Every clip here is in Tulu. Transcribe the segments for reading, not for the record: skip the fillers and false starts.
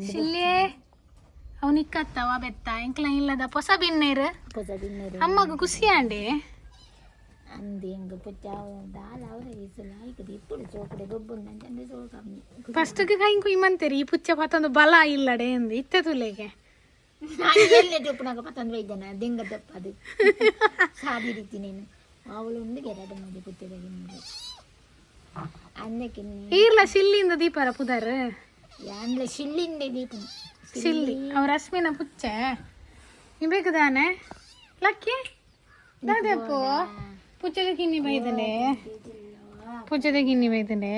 ಶಿಲ್ಲೆ ಅವನಿಕ್ಕತ್ತವ ಬೆತ್ತ ಎಂಕ್ಲ ಇಲ್ಲದ ಪೊಸ ಬಿನ್ನೇರು ಪೊಸ ಬಿನ್ನೇರು ಅಮ್ಮಗ ಖುಷಿ ಆಂಡೆ ಅಂದು ಎಂಗ್ ಪುಚ್ಚ ದಾಲ ಅವರ ಇಸಲ ಐಕದ ಇಪ್ಪುಡು ಸೋಕಡೆ ಗೊಬ್ಬುಂಡು ಅಂಚಂದೆ ಸೋಕ ಫಸ್ಟ್ಗೆ ಕೈ ಕುಯ್ಮಂತೇರಿ ಈ ಪುಚ್ಚ ಪತ್ತೊಂದು ಬಲ ಇಲ್ಲಡೆ ಎಂದು ಇತ್ತೆ ತುಲೆಗೆ ಎಲ್ಲೆ ಚೊಪ್ಪುನಾಗ ಪತ್ತೊಂದು ವೈದ್ಯನ ದೆಂಗ ತಪ್ಪದು ಸಾದಿ ರೀತಿ ನೀನು ಅವಳು ಉಂಡು ಗೆರಡು ಮದಿ ಪುಚ್ಚದ ಗಿನ್ನೆ ಅಂದಕ್ಕೆ ಈರ್ಲ ಶಿಲ್ಲಿಂದ ದೀಪರ ಪುದರ್ ಯಾಂಡ್ಲ ಶಿಲ್ಲಿಂದೆ ದೀಪನ ಶಿಲ್ಲಿ ಅವ ರಶ್ಮಿನ ಪುಚ್ಚೆ ದಾನೆ ಲಕ್ಕಿ ದಾದಪ್ಪು ಪುಚ್ಚದ ಕಿನ್ನಿ ಬೈದನೆ ಪುಚ್ಚದ ಕಿನ್ನಿ ಬೈದನೆ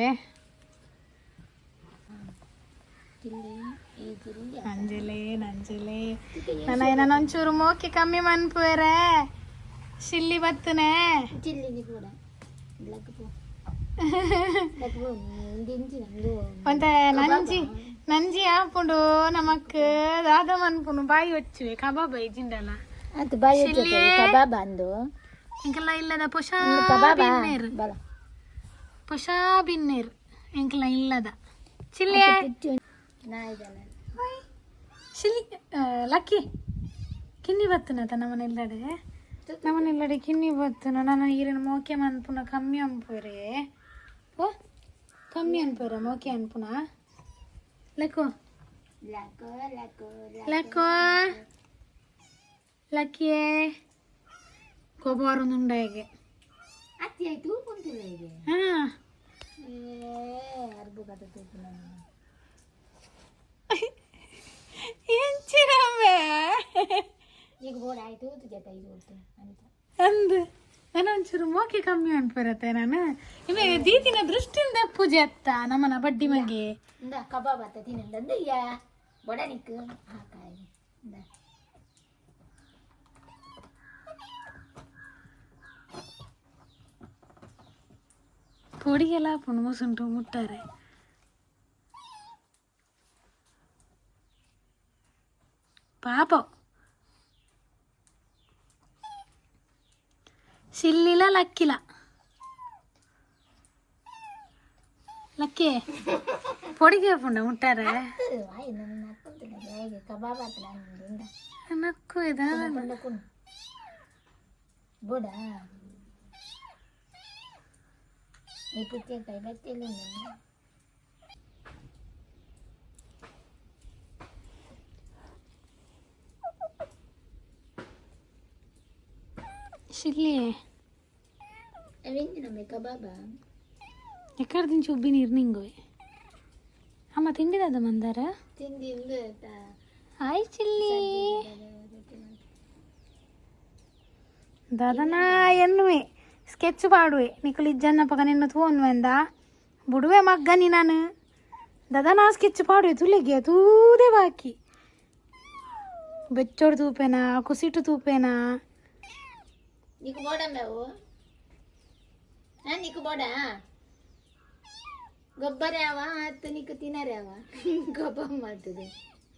ಚಿಲ್ಲಿ ಈ ಚಿಲ್ಲಿ ನಂಜಲೆ ನಂಜಲೆ ನನ್ನ ನಾನು ಒಂಚೂರು ಮೋಕೆ ಕಮ್ಮಿ ಮನ್ಪುವೆರೆ ಶಿಲ್ಲಿ ಬತ್ತನೆ ಚಿಲ್ಲಿನಿ ಕೂಡ ಲಕ್ಕ ಪೋ ಲಕ್ಕ ಪೋ ಇಂದಿಂಚಿ ನಂದು ಒಂತೆ ನಂಜಿ ನಂಜಿ ಆಪುಂಡು ನಮಕ್ ದಾದ ಮನ್ಪುಂಡು ಬಾಯಿ ಒಚ್ಚುವೆ ಕಬಾಬ್ ಐಜಿಂಡಲ ಅದು ಬಾಯಿ ಕಬಾಬ್ ಅಂದು ಎಂಕೆಲ್ಲ ಇಲ್ಲದ ಪೊಷಾ ಕಬಾಬ ಬಿನ್ನೇರು ಬಲ ಪೊಷಾ ಬಿನ್ನೇರು ಎಂಕೆಲ್ಲ ಇಲ್ಲದ ಚಿಲ್ಲಿ ನಾಯಿದಲ್ಲ ಶಿಲ್ಲಿ ಲಕ್ಕಿ ಕಿನ್ನಿ ಬತ್ತುನತ ನಮ್ಮನೆಲ್ಲಡೆ ನಮ್ಮನೆಲ್ಲಡೆ ಕಿನ್ನಿ ಬತ್ತುನ ನಾನು ಈರಿನ ಮೋಕೆ ಮನ್ಪುನ ಕಮ್ಮಿ ಅನ್ಪುರೆ ಓ ಕಮ್ಮಿ ಅನ್ಪುರ ಮೋಕೆ ಅನ್ಪುನ ಲಕ್ಕೋ ಲಕ್ಕ ಲಕ್ಕ ಲಕ್ಕೋ ಲಕ್ಕಿಯೇ ಕೋಪ ಅತ್ತಿ ಆಯ್ತು ಕುಂತಿಲ್ಲ ಈಗ ಹಾ ಏ ಅರ್ಬು ಕಥ ತೂಪು ನಾನು ಎಂಚಿನಮ್ಮೆ ಈಗ ಬೋರ್ಡ್ ಆಯ್ತು ಜೊತೆ ಇದು ಕೊಡ್ತು ಅಂತ ಅಂದು ನಾನು ಒಂಚೂರು ಮೋಕೆ ಕಮ್ಮಿ ಅನ್ಪಿರತ್ತೆ ನಾನು ಇವೆ ದೀತಿನ ದೃಷ್ಟಿಯಿಂದ ಪೂಜೆ ಅತ್ತ ನಮ್ಮನ ಬಡ್ಡಿ ಮಗೆ ಇಂದ ಕಬಾಬ್ ಅತ್ತ ತಿನ್ನಂದು ಯಾ ಬೊಡನಿಕ್ ಹಾಕಾಯಿ ಇಂದ పొడిಗೆಲ್ಲ ಪುಣು ಮುಸುಂಟು ಮುಟ್ಟಾರೆ ಪಾಪ ಸಿಲ್ಲಿಲ ಲಕ್ಕಿಲ ಲಕ್ಕಿ పొడిಗೆ ಪುಂಡ ಮುಟ್ಟಾರೆ ವಾಯ್ ನನ್ನ ನಕ್ಕೊಂತಿಲ್ಲ ಹೇಗೆ ಕಬಾಬ್ ಆತಲ ಇಂದ ನಕ್ಕು ಇದ ಕೊಂಡ ಬೋಡ ಈ ಪುಚ್ಚೆ ಕೈ ಬತ್ತಿಲ್ಲ ನನ್ನ ಶಿಲ್ಲಿ ಅವೆಂಜಿ ನಮ್ಮ ಕಬಾಬ ಎಕ್ಕಡ ದಿಂಚಿ ಉಬ್ಬಿ ನೀರು ನಿಂಗೋಯ್ ಅಮ್ಮ ತಿಂಡಿದಾದ ಮಂದಾರ ತಿಂದಿ ಹಾಯ್ ಚಿಲ್ಲಿ ದಾದನಾ ಎನ್ನುವೆ ಸ್ಕೆಚ್ ಪಾಡುವೆ ನಿಕುಲು ಇಜ್ಜನ್ನಪಗ ನಿನ್ನ ತೂನ್ವೆಂದ ಬುಡುವೆ ಮಗ್ಗನಿ ನಾನು ದಾದನಾ ಸ್ಕೆಚ್ ಪಾಡುವೆ ತುಲಿಗೆ ತೂದೆ ಬಾಕಿ ಬೆಚ್ಚೋಡು ತೂಪೇನಾ ಕುಸಿಟು ತೂಪೇನಾ నీకు బోడమ్మావు నీకు బోడా ಗೊಬ್ಬರವ ಅತ್ತು ನೀಕು ತಿನ್ನರವ ಕಬಾಬ್ ಮಾಡ್ತದೆ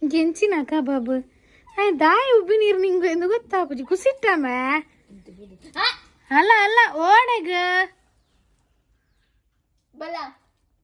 ಗೆಂಚಿನ ಕಬಾಬ್ ಆಯ್ ದಾಯಿ ಉಬ್ಬಿ ನೀರು ನಿಂಗು ಎಂದು ಗೊತ್ತಾಪುಜಿ ಕುಸಿಟ್ಟಮ್ಮ ಅಲ್ಲ ಅಲ್ಲ ಓಡೆಗ ಬಲ